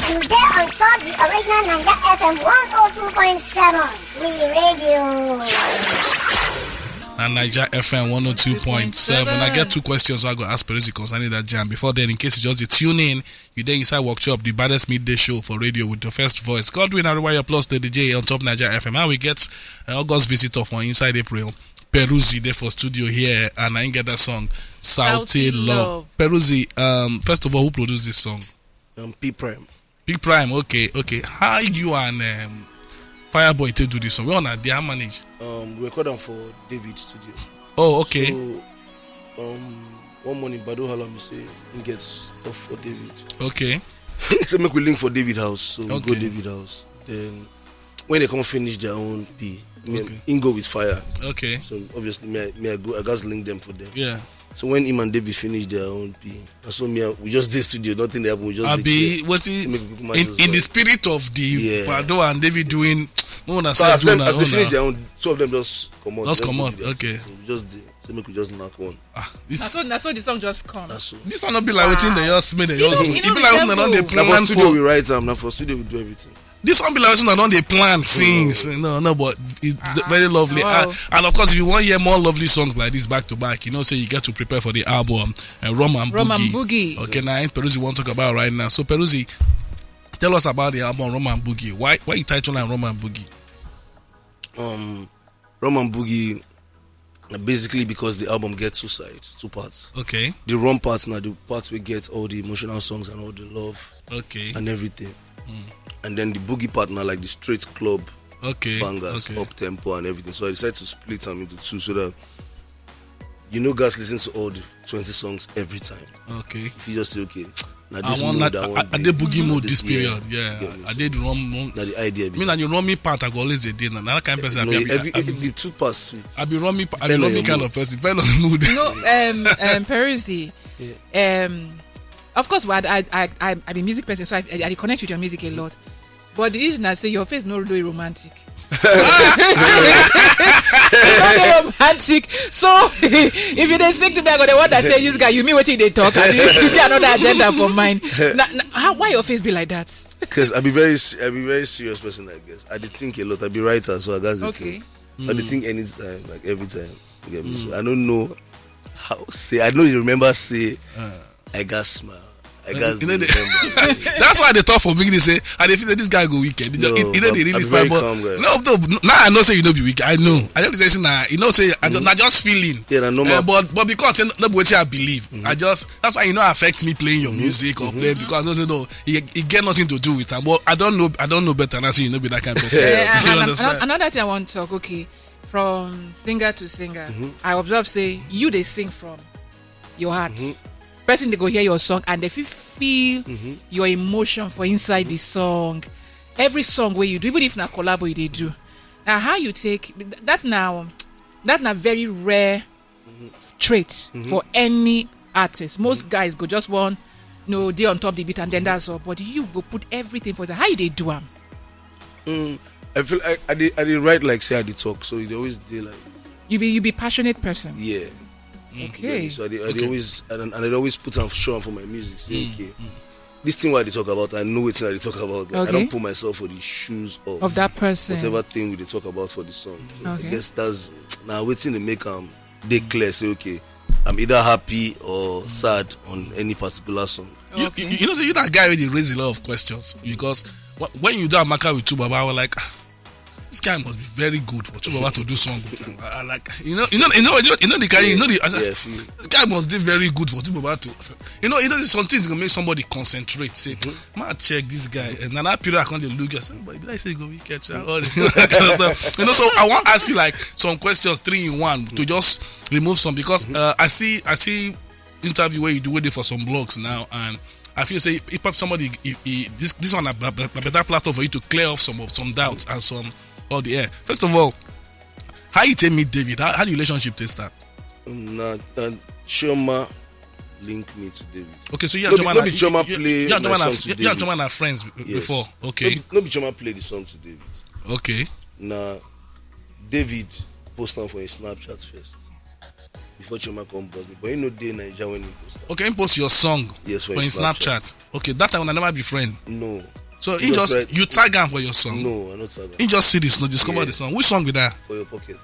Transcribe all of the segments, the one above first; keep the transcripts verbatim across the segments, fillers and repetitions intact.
You dey on top the original Naija F M one oh two point seven. We radio. Na Naija F M one oh two point seven. I get two questions I go ask Peruzzi concerning that jam. Before then, in case you just dey tune in, you dey inside workshop, the baddest midday show for radio with your first voice, Godwin Ariwayo plus the D J on top Naija F M. How we get uh, August visitor for inside April? Peruzzi dey for studio here, and I get that song, Southie Love. Peruzzi, um, first of all, who produced this song? Um, P Prime. Big Prime, okay, okay. How you and um, Fireboy take do this song? We on a their manage. Um, we record am for David Studio. Oh, okay. So, um, one morning, Bado holla me say he get stuff for David. Okay. Say make we link for David house. So we go Okay. David house. Then when they come finish their own P, me, Okay. him go with Fire. Okay. So obviously, me, I- me I go, I guys link them for them. Yeah. So when him and David finish their own P, and so me, I- we just dey studio, nothing dey happen. We just dey Abi, chill. what he, Make we come out in, just in the vibe. spirit of the Yeah. Bado and David doing, no, una So say as do them, na, as they do finish na. Their own, two of them just come out. Just "Let's go comot, do that." Okay. So we just dey. So make we just knock one. Ah, this, Na so, na so the song just come. That's so. This one no be like wetin they just make. They You just, know- you it know be like the wetin they don dey level. Na plan for studio we for. Write am. Na for studio we do everything. This one be like wetin they don dey plan since. No, no, but it's very lovely. Wow. Uh, and of course, if you want to hear more lovely songs like this back to back, you know, say you get to prepare for the album, uh, Rum and Rum and Boogie. Boogie. Okay, now Peruzzi want to talk about right now. So Peruzzi, tell us about the album Rum and Boogie. Why, why you title am Rum and Boogie? Um, Rum and Boogie, uh, basically because the album gets two sides, two parts. Okay, The rum part na the part we get all the emotional songs and all the love okay, and everything. And then the boogie part na like the straight club okay, bangers, okay. Up tempo and everything. So I decided to split them into two so that you know guys listen to all the twenty songs every time. Okay. If you just say, "Okay, now I this want mood, that. I I, want I dey boogie mode this yeah, period. Yeah, yeah, me I too. Did rum. Now the idea be Me na the rummy part I go always dey dey. Na that kind of person. no, I be, I be, every, I be, the two parts sweet. I be rummy. I be Depend on rummy your kind mood. Of person. Depend on the mood. You know, um, um, Peruzzi, um, of course, well, I, I, I, I be music person, so I, I, I connect with your music a lot. But the issue na say your face no really romantic. It's not really romantic. So if you dey sing to me, I go dey wonder say, "This guy, you mean wetin you dey talk? Abi you see another agenda for mine?" Na, na, how, why your face be like that? Because I be very, se- I be very serious person. I guess I dey think a lot. I be writer, so I guess the Okay. thing. I dey think anytime, like every time. You get me? So I don't know how say. I know you remember say I got smile. I got You know the- remember. That's why they talk for beginning say, and they feel that this guy go wicked. You know, No, you know they I'm- really I'm smile, very but calm guy. No, no, now I know say you know be wicked. I know. I just say nah. You know say I just, I just feeling. Yeah, na normal. Uh, but but because say no be wetin I believe, I just that's why you know affect me playing your music or playing because I don't say no. It, it get nothing to do with am. But I don't know. I don't know better. And I say you know be that kind of person. Eh, You and- understand? and- another thing I want to talk. Okay, from singer to singer, I observe say you dey sing from your heart. Person dey go hear your song and they feel feel your emotion for inside the song. Every song where you do, even if na collabo you dey do, now how you take that now, that na very rare trait for any artist. Most guys go just one, no, dey on top the beat and then that's all. But you go put everything for the how you dey do am. Mm, I feel I, I dey I dey write like say I dey talk, so you dey always dey like You be you be passionate person. Yeah. Okay. So I dey, I dey Okay. always and, and I dey always put am show am for my music. Say okay, this thing wey I dey talk about, I know wetin I dey talk about. Like, Okay. I don't put myself for the shoes of Of that person. Whatever thing we dey talk about for the song. Okay. I guess that's now wetin dey make am dey clear. Say okay, I'm either happy or sad on any particular song. You, Okay. you, you know, so you that guy really raise a lot of questions because wh- when you do Amaka with Two Baba, I was like, "Ah, this guy must be very good for Two Baba to do song with him." I, I like, you know, you know, you know, you know, you know the kind, you know the. I said, Yeah, feel- "This guy must be very good for Two Baba to." You know, you know, some things gonna make somebody concentrate. Say, "Man, check this guy." And then that period, I can't look at somebody. Be like, say, go be catch am, all the kind of stuff. You know, so I want to ask you like some questions, three in one, to just remove some because uh, I see, I see interview where you do with it for some blogs now, and I feel say if somebody, if, if this this one a, a, a better platform for you to clear off some of some doubts and some all the air. First of all, how you take meet David? How, how the relationship take start? Na na Chioma link me to David. Okay, so you No and be- Chioma no na- be Chioma you- you- play you and my Chioma na- song to you- you and David. Chioma na friends b- Yes. before. No Okay, be, no be Chioma play the song to David. Okay. Na David post am for his Snapchat first. before Chioma come buzz me, but he no dey Naija when he post am. Okay, he post your song Yes, for for his his Snapchat. Snapchat. Okay, that time una never be friend. No. So he Just just right- you tag am for your song. No, I no tag am. He just see the song, discover Yeah. the song. Which song be that? For your pocket.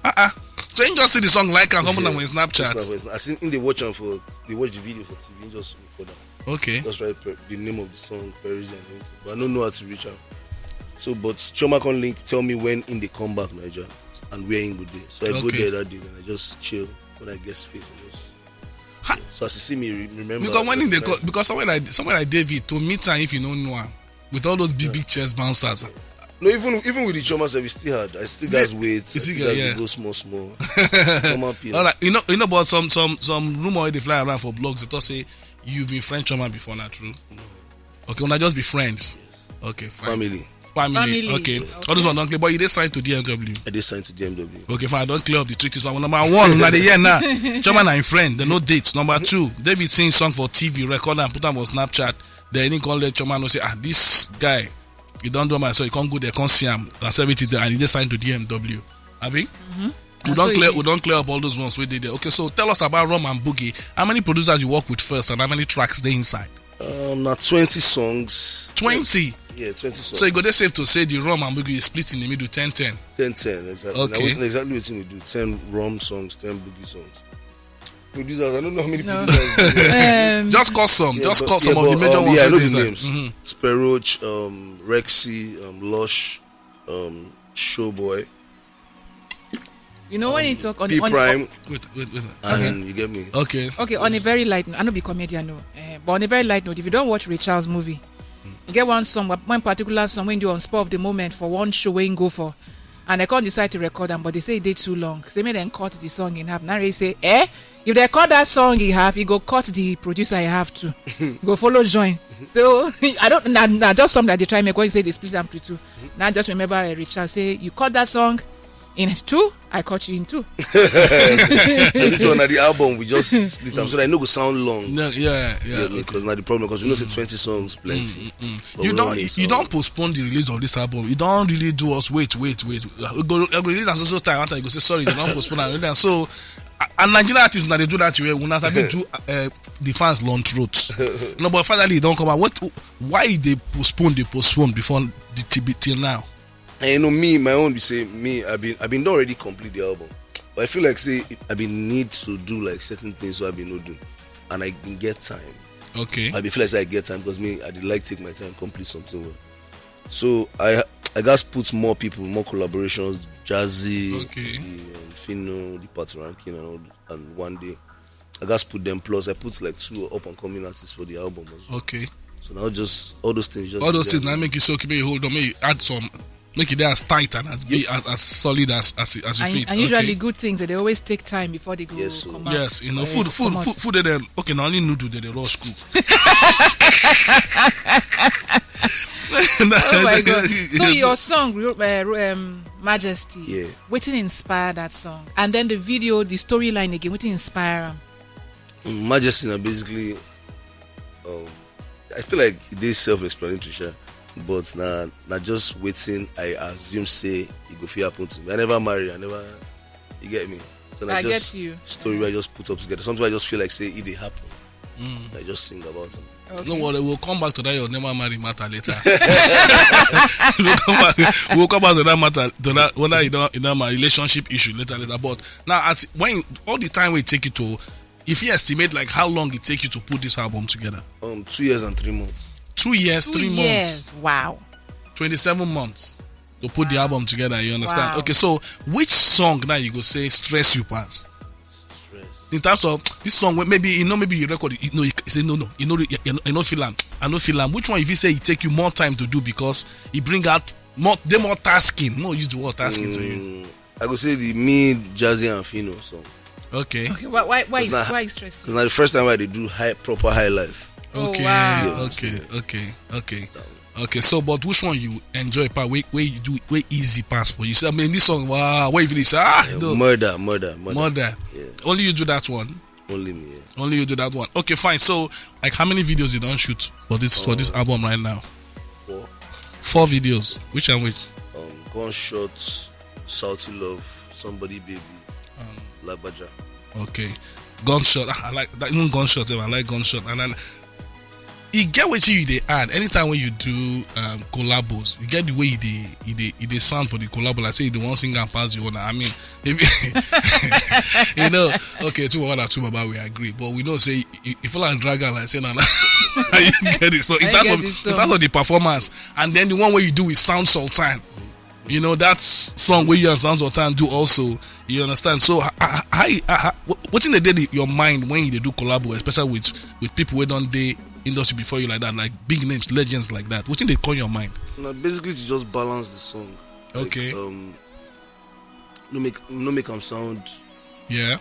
Uh-uh. So he just see the song like am come put am for his Snapchat. Snap, for his- I see him dey watch am for dey watch the video for T V. He just record am. Okay. Just write per- the name of the song, Peruzzi and everything. But I don't know how to reach am. So, but Chioma come link tell me when him dey come back Naija and where him go dey. So I go Okay. there that day and I just chill when I get space. I just Ha- so as you see me, re- remember. Because when him dey recognize call, because someone like someone like David to meet am if you no know am with all those big big chest bouncers. No, even even with the Chioma sef, it's still hard. I still Is guys it- wait. I is it still guys yeah. Go small small. Normal people. All right, you know, you know, but some some some rumor wey dey fly around for blogs dey talk say you been friend Chioma before, na true? Okay, una just be friends. Okay, fine. Family. Family. Family. Okay. Okay. All this one don clear, but you dey signed to D M W. I dey signed to D M W. Okay, fine. I don clear up the treaties. But number one, una dey hear now. Chioma na him friend. They no date. Number two, David sing song for T V, record and put am on Snapchat. Then he come let Chioma know say, ah, this guy, he don do my so he come go there, come see am. That's everything there, and he dey signed to D M W. Abi? Mm-hmm. We don clear. We don clear up all those ones wey dey there. Okay, so tell us about Rum and Boogie. How many producers you work with first, and how many tracks dey inside? Um, na twenty songs. Twenty. Yeah, twenty songs. So you go dey safe to say the Rum and Boogie is split in the middle, ten ten. Ten ten, exactly. Okay. Na wetin- exactly wetin we do. Ten Rum songs, ten Boogie songs. Producers, I don't know how many No. Producers. Just call some. Yeah, just but- call some yeah, of the but, major um, ones. Yeah, I know the names. Mm-hmm. Sparroach, um, Rexy, um, Lush, um, Showboy. You know when you talk on P on, Prime. Wait, wait, wait. And okay. You get me. Okay. Okay. On a very light note, I no be comedian, no. Uh, but on a very light note, if you don't watch Ray Charles movie, you get one song, one particular song when you on spur of the moment for one show when you go for, and I can't decide to record them, but they say it did too long. Say me then cut the song in half. Now they say, eh? If they cut that song in half, you go cut the producer in half too. Go follow join. So I don't. Now, now just something that they try make when you say they split them to two. Now just remember uh, Ray Charles say you cut that song in two, I cut you in two. This one na the album we just split am so that e no go sound long. No, yeah, yeah. Yeah, okay. Because na the problem because we know say twenty songs plenty. Mm, mm, mm. You don't you don't postpone the release of this album. You don't really do us wait, wait, wait. We go, we go release am so so time after you go say sorry, you don't postpone am. So and Nigerian artists na dey do that way. Una sabi do uh, the fans long throat. No, but finally e don come out. What? Why they postpone? They postpone before the T B till now. And you know me, my own be say me, I been I been don already complete the album, but I feel like say I been need to do like certain things so I been no do, and I been get time. Okay. I been feel like say I get time because me I did like take my time complete something well. So I I guys put more people, more collaborations, Jazzy, okay. The, um, Fino, the Pat Ranking, and all, and one day I guys put them. Plus I put like two up and coming artists for the album as well. Okay. So now just all those things. Just all those things now make you so keep you hold on, make you add some. Make it there as tight and as be as, as solid as as, as you and, fit. And usually okay. Good things that they always take time before they go. Yes, so. Come out. Yes, you know, food, food, food, food. They then okay. Now only noodle they, they rush cook. Oh my god! So your song, uh, um, Majesty. Yeah. Wetin inspire that song? And then the video, the storyline again. Wetin inspire am? Mm, Majesty na basically, um, I feel like it is self-explanatory, sha. But na na just wetin I assume say e go fit happen to me. I never marry. I never. You get me? So na I just get you. Story I just put up together. Sometimes I just feel like say it dey happen. Mm. I just sing about them. Okay. No worry, we'll come back to that your never marry matter later. We'll come back. We'll come back to that matter to that whether you don't you know my relationship issue later later. But now as when all the time we take it to, if you estimate like how long it take you to put this album together? Um, two years and three months. Two years, two three years. Months. Wow. Twenty-seven months to put wow. The album together. You understand? Wow. Okay, so which song now you go say stress you pass? In terms of this song, maybe you know, maybe you record it. No, you say no, no, you know, you know, feel am. I know feel am. Which one if you say it take you more time to do because it bring out more, they more tasking. More use the word tasking mm, to you. I go say the me, Jazzy and Fino song. Okay. Okay. Why? Why? Why is, not, why is stressing? Because now the first time I did do high proper high life. Okay. Oh, wow. Yeah, okay. So. Okay. Okay. Okay, so but which one you enjoy part wey wey you do wey easy pass for you? So I mean this song wow, wey you finish ah yeah, no. Murder, murder, murder. Murder. Yeah. Only you do that one. Only me. Yeah. Only you do that one. Okay, fine. So like how many videos you don't shoot for this um, for this um, album right now? Four. Four videos. Which and which? Um, gunshot, salty love, somebody baby, um, Lagbaja. Okay. Gunshot. Ah, I like that. Even gunshot. Sef, I like gunshot. And then e get wetin you dey add anytime when you do um, collabos. You get the way you dey you dey you dey sound for the collabo. Like say you dey wan sing and pass the owner. I mean, if you know, okay, two one and two baba we agree, but we know say if you like drag am like say na na you get it. So in terms of in terms of the performance, and then the one where you do with Sound Sultan, you know that song where you and Sound Sultan do also. You understand? So how, how, how, what in the day your mind when you dey do collabo, especially with with people wey don dey industry before you like that, like big names, legends like that? What in dey come your mind? No, basically to just balance the song. Like, Okay. Um, no make no make am sound Yeah.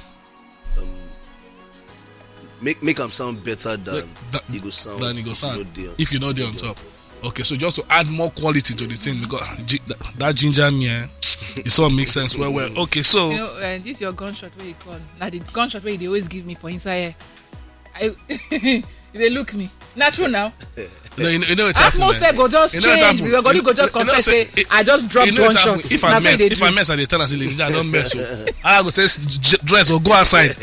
make make am sound better than Like, that- e go sound. Than e go if you sound no dey on- if you know dey on top. Okay, so just to add more quality to the thing because gi- that, that ginger me, eh, it all makes sense well well. Okay, so You know, uh, this your gunshot where you call. Now the gunshot where they always give me for inside here. I you dey look me. Not true now. no, you know, you know what happened, Atmosphere eh? go just You know what change. happened? We go go just You know confess say- say I just dropped You know what gunshot. happened? If I That's what mess, they if do. I mess, I dey tell her say, "Lady, I don't mess." Oh. I go say, "J- dress or go outside."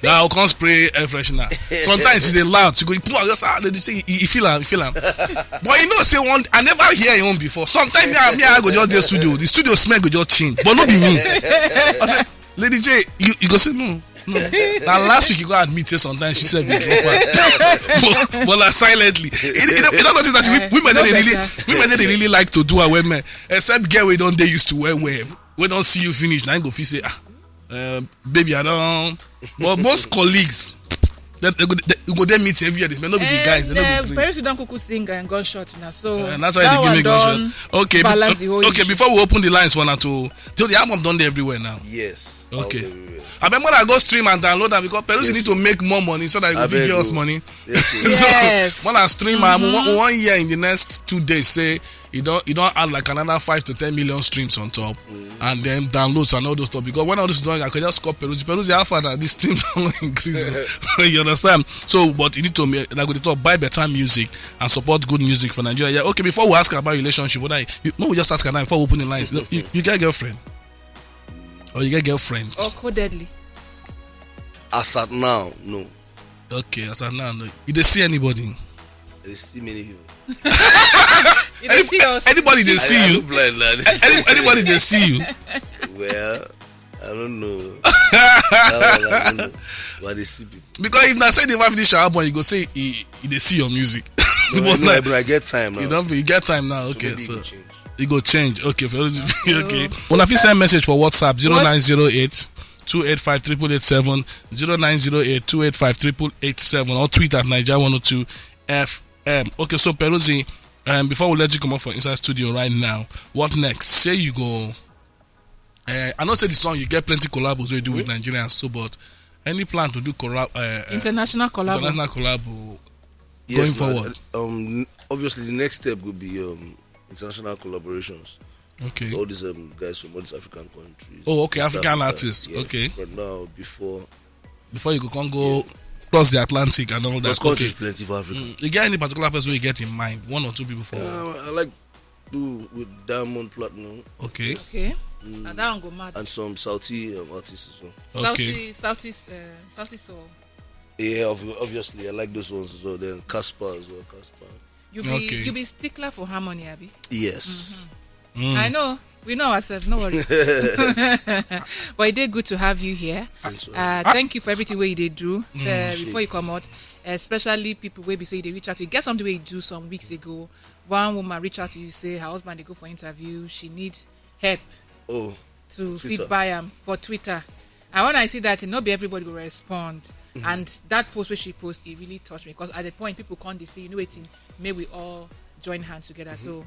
Now I'll come spray air freshener. Sometimes it's dey loud. You go pull out, just ah, lady say, you, you feel am, you feel am. But you know, say one, I never hear your own before. Sometimes me, I- me, I go just dey studio. The studio smell go just change, but no be me. I say, "Lady J, you, you go say no." No. Now last week you go admit say sometimes she said be drop her, but, but like silently. You, you, don't- you don't notice that we, women don't really, women don't really like to do away men, except girl we don't they used to wear wear. We don't see you finish. Now you go feel say ah, um, baby I don't. But most colleagues, that they go they, you go there meet every year. This may not be the guys. They not be Paris don kuku sing and gunshot now, so and that's why they give me gunshot. Okay, balance the whole okay. Issue. Before we open the lines one and two, till the album done there everywhere now. Yes. Okay. I bet when I go stream and download that because Perusi need to make more money so that you give us money. Yes. So, when I stream, I'm one, one year in the next two days. Say you don't you don't add like another five to ten million streams on top, and then downloads and all those stuff. Because when all this is done, I could just call Perusi. Perusi, how far that this stream don't increase? You understand? So, but you need to make like we talk buy better music and support good music for Nigeria. Yeah. Okay. Before we ask about relationship, what I you, no, we just ask her now before we open the lines. You, you, you get girlfriend, or you get girlfriends? Oh, codedly. As at now, no. Okay, as at now, no. You dey see anybody? They see many people. You dey see us. Anybody dey see I you? Look blind now. Any, anybody dey see you? Well, I don't know. That one, I don't know. But they see people. Because if na say they wan finish your album, you go say he, he dey see your music. No, But I, know, now, I, but I get time now. you don't. You get time now. So Okay, maybe so it go change. It go change. Okay, for it go okay. Una fit send message for WhatsApp zero nine zero eight two eight five triple eight seven, zero nine zero eight two eight five triple eight seven, or tweet at Niger one oh two F M. Okay, so Perusi, um, before we let you come up for inside studio right now, what next? Say you go. Uh, I know say the song you get plenty collabos wey you do with Nigerians, so but any plan to do collab? Uh, uh, International collab. international collabo Yes, going man. forward? Um, obviously, the next step would be um, international collaborations. Okay. All these um, guys from all these African countries. Oh, okay, East African Africa, artists. yeah, Okay. But now, before, Before you go can go cross the Atlantic and all that. because countries Okay. Plenty for Africa. Mm, you get any particular person you get in mind? One or two people for? Uh, I like do with Diamond Platinum Okay. Okay. Now that one go mad. And some Saudi um, artists as well. Okay. Southeast, Southeast, uh, Southeast Soul. Yeah, ob- obviously, I like those ones as well. Then Casper as well, Casper. You be Okay. you be stickler for harmony, Abby. Yes. Mm. I know. We know ourselves, no worry. But it is good to have you here. Thanks, man. Uh, thank you for everything wey you dey do uh, before you come out, especially people wey be say you dey reach out to. You get something wey you do some weeks ago. One woman reach out to you say her husband dey go for interview. She need help Oh, to Twitter. Fit buy am for Twitter. And when I see that, no be everybody go respond. And that post wey she post, it really touched me because at the point people come dey say, you know wetin, may we all join hands together. So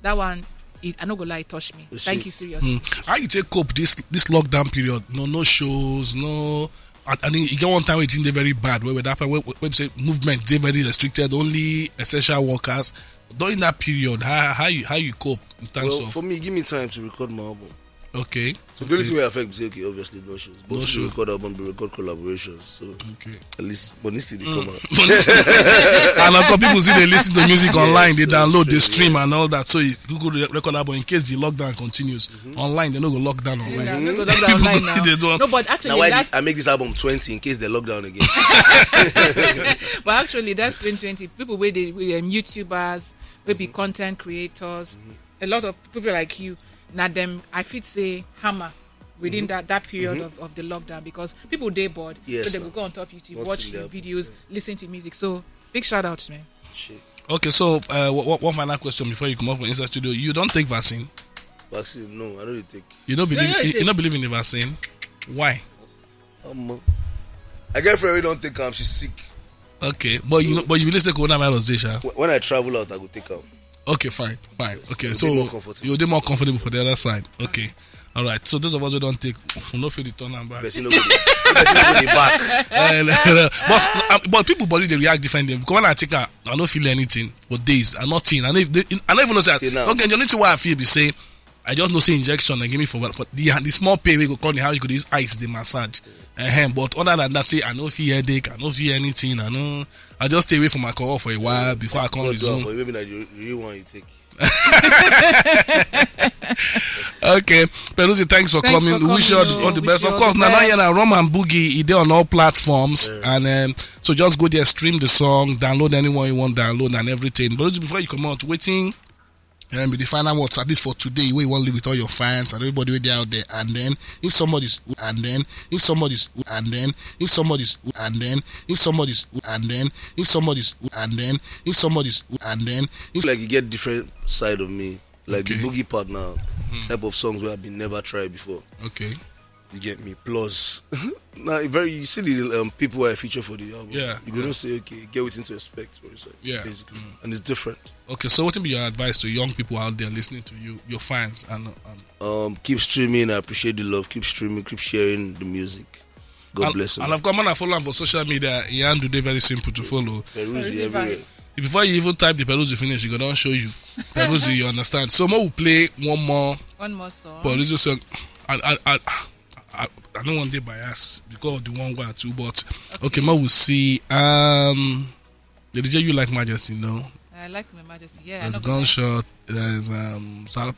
that one, it, I no go lie, it touched me. Thank you, serious. Mm. How you take cope this this lockdown period? No, no shows, no. I, I mean, you get one time it dey very bad. Where, where that where, where say movement dey very restricted, only essential workers. During that period, how how you how you cope in terms Well, of? For me, give me time to record my album. Okay. So the only thing wey affect be say, okay, obviously no shows. But No we show. Record album, we record collaborations. So Okay. at least money still dey come out. And a lot of people see they listen to music online, they So, download, they so, stream and all that. So it's Google re- Record Album in case the lockdown continues. Online, they no go lock down online. Yeah, no go People lockdown go- online now. they don't. No, but actually, Now why last, this, I make this album twenty in case they lock down again. but actually, that's twenty twenty. People where they where, um, YouTubers, will be content creators, a lot of people like you. Now them, I fit say hammer within that, that period of, of the lockdown because people they bored, Yes, so they sir. will go on top YouTube, What's watch in there? Videos, listen to music. So big shout out, man. Shit. Okay, so uh, what, what- one final question before you come up from inside studio. You don't take vaccine. Vaccine? No, I don't take. You don't believe. no, you, you you take- don't believe in the vaccine. Why? Um, I get friend wey don't take am. She's sick. Okay, but you know, but you listen to coronavirus, dey sha. Wh- When I travel out, I go take am. Okay, fine, fine. Okay, You'll so be more comfortable. You'll be more comfortable for the other side. Okay, all right. So those of us who don't take, we no feel the turn and back. Person no go dey, person no go dey back. Eh, no, no. but um, but people body they react differently because when I take her, I don't feel anything for days. I'm not in. I don't, even- I don't even know say. See now. Okay, the only thing why I feel be say, I just know say injection they give me for for the the small pain we go call the how you could use ice the massage. Uh-huh. But other than that, say I no feel headache, I no feel anything. I know I just stay away from alcohol for a while before I come No do am resume. for you. Maybe na the real one you take. Okay, Peruzzi, thanks for Thanks coming. for We wish you all the, coming, all the oh. best. Wish Of you all course, the now now best. you're now Roman Boogie. He there on all platforms, and um, so just go there, stream the song, download anyone you want download, and everything. Peruzzi, before you come out, waiting. And be the final words at least for today. Where you want to live with all your fans and everybody where they out there. And then if somebody's and then if somebody's and then if somebody's and then if somebody's and then if somebody's and then if somebody's and then if Like you get different side of me. Like Okay. The boogie part now, type of songs where I've been never tried before. Okay. You get me? Plus, now very you see the um, people I feature for the album. Yeah, You gonna say okay, get what to expect for yourself. Yeah. Basically, and it's different. Okay, so what would be your advice to young people out there listening to you, your fans, and, and Um, keep streaming. I appreciate the love. Keep streaming. Keep sharing the music. God and, bless you. And of course, man, I follow him for social media. He handle dey very simple to follow. Peruzzi Peruzzi everywhere. vibes. Before you even type the Peruzzi finish, you go don't show you Peruzzi. You understand? So, more will play one more One more song. Peruzzi song. I I I I, I don't want to bias because of the one one too, but okay, more will see. Um, the D J you like Majesty, no? I like my majesty. Yeah, I There's know about gunshot. There's um. Sa-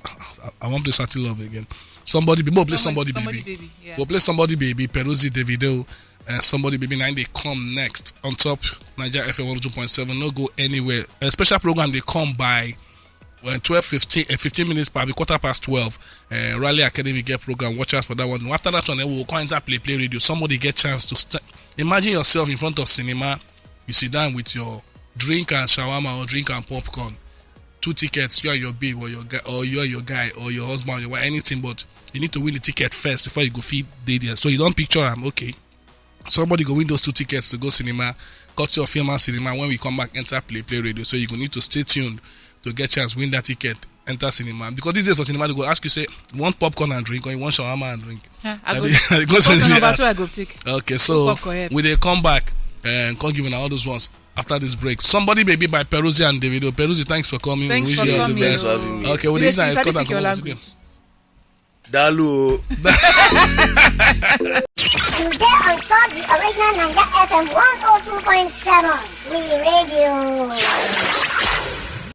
I want to play Satin Love again. Somebody be more play somebody, somebody baby. Baby. Yeah. Go play somebody baby. Peruzzi, Davido, and somebody baby nine. They come next on top. Niger F M one oh two point seven. No go anywhere. A special program they come by. When twelve fifteen, uh, fifteen minutes per quarter past twelve, uh, Rally Academy get program. Watch out for that one. After that one, then we'll come enter play play radio. Somebody get chance to st- imagine yourself in front of cinema. You sit down with your drink and shawarma or drink and popcorn. Two tickets, you and your babe or your guy or you and your guy or your husband or your wife, anything, but you need to win the ticket first before you go feed day there. So you don't picture am, okay. Somebody go win those two tickets to go cinema, cut your film and cinema. When we come back, enter play play radio. So you go need to stay tuned to get chance win that ticket, enter cinema. Because these days for cinema, they go ask you say, you want popcorn and drink or you want shawarma and drink? Huh, I Na go. the- na the question Option they number ask. Two, I go pick. Okay, so Popcorn, yeah. We they come back and come give you all those ones after this break. Somebody baby by Peruzzi and Davido. Peruzzi, thanks for coming. Thanks We for wish you all coming. the best. Thanks for having me. Okay, we We this dey is speak Scott and your come language. Dalu. You dey on top the original Naija F M one oh two point seven. We radio.